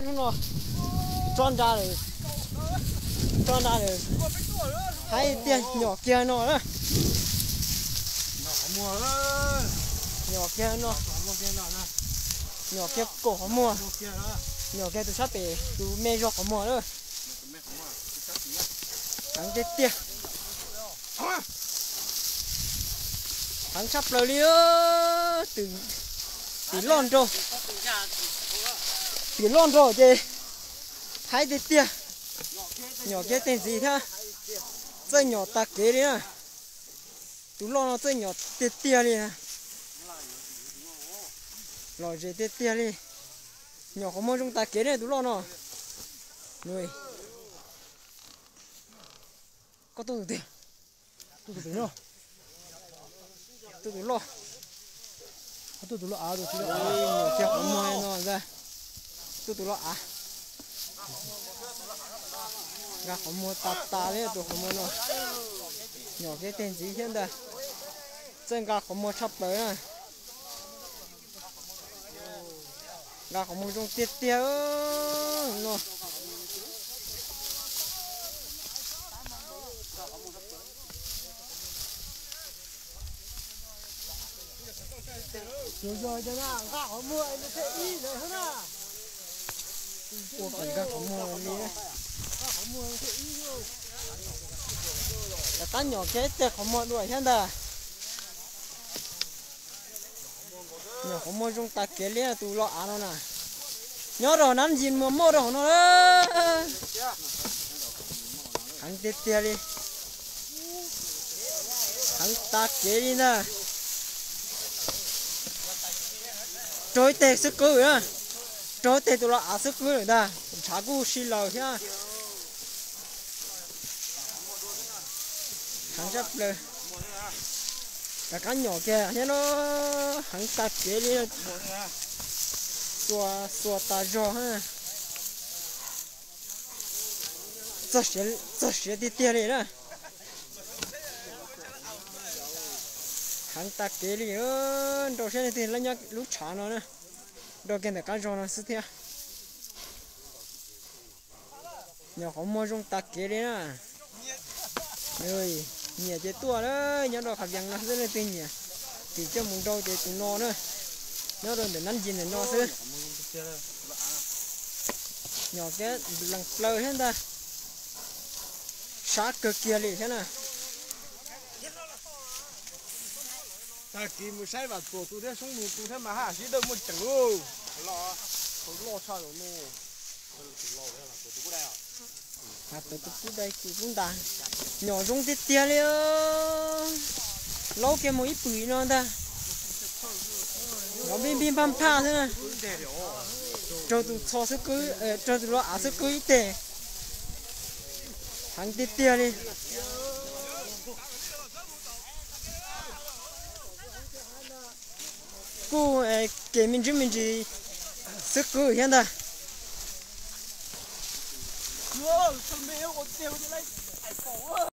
Hnub no tso nra lawm, tso nra lawm, haib tiag, nyom kiag no na. Nyom kiag no, nyom kiag kaum qhov muag, nyom kiag tus sab pem tus me zog qhov muag lawm. Heev tiag tiag. Heev tshaj plaws li. Tim loj nraug, tim loj nraug ces haib tiag tiag. Nyom kiag tej ntxiv thiab, txawj nyom tas kev li na. Tus loj no txawj nyom tiag tiag li. Lom zem tiag tiag li. Nyom qhov muag zoo tas kev li tus loj no. Koj tuaj tus twg? Tuaj tus twg no? Tuaj tus loj. Tuaj tus loj av, tus loj av. Nyom kiag qhov muag no ntag. Tuaj tus loj av. Nqa qhov muag tas tas li tus qhov muag no. Nyom kiag tej ntxiv thiab ntag. Txawj nqa qhov muag tshaj plaws na. Nqa qhov muag zoo tiag tiag no. Yog nqa qhov muag thiaj ib lawm na. Ua kom nqa qhov muag li. Rov qab nyom kiag ib teg qhov muag dua thiab ntag. Nyom qhov muag zoo tas kev li tus loj av no na. Nyob rau nab ncig mas muaj rau hauv no. Heev tiag tiag li. Heev tas kev li ntag. Raug ib teg xwb qwb na. Raug ib teg tus loj av xwb qwb lawm ntag. Ntshav kuj si laws thiab. Heev tshaj plaws. Rov qab nyom kiag thiab no. Heev tas kev li. Xuas xuas tas zog. Txog siav tiag tiag li na. Heev tas kev li. Nrau saib leej twg nyob lub tshav no na. Nrau kiag ntawm qab zog no xwb thiab. Nyom qhov muag zoo tas kev li na. Nyiam ces tuaj na, nyob rau Qhas Vias no xwb leej twg nyiam. Tim coj mus nrau ces tus no na. Nyob rau ntawm nab ncig ntawm no xwb. Nyom kiag lees plaws thiab ntag. Sab kawg kiag li thiab na. Tag kis mus saib Vam Tuam tus thiab Soob Nus tus thiab mas haj sib dawj muaj ceem. Loj tshaj no. Tus pub dai tus pub ntas. Nyom zoo tiag tiag li. Laub kiag mus ib pwm no ntag. Nyom npij npij nphaj nphaj xwb na. Raug tus txho xwb qwb, raug tus loj av xwb qwb ib teg. Heev tiag tiag li. Kuj kev me ntsis me ntsis xwb qwb thiab ntag.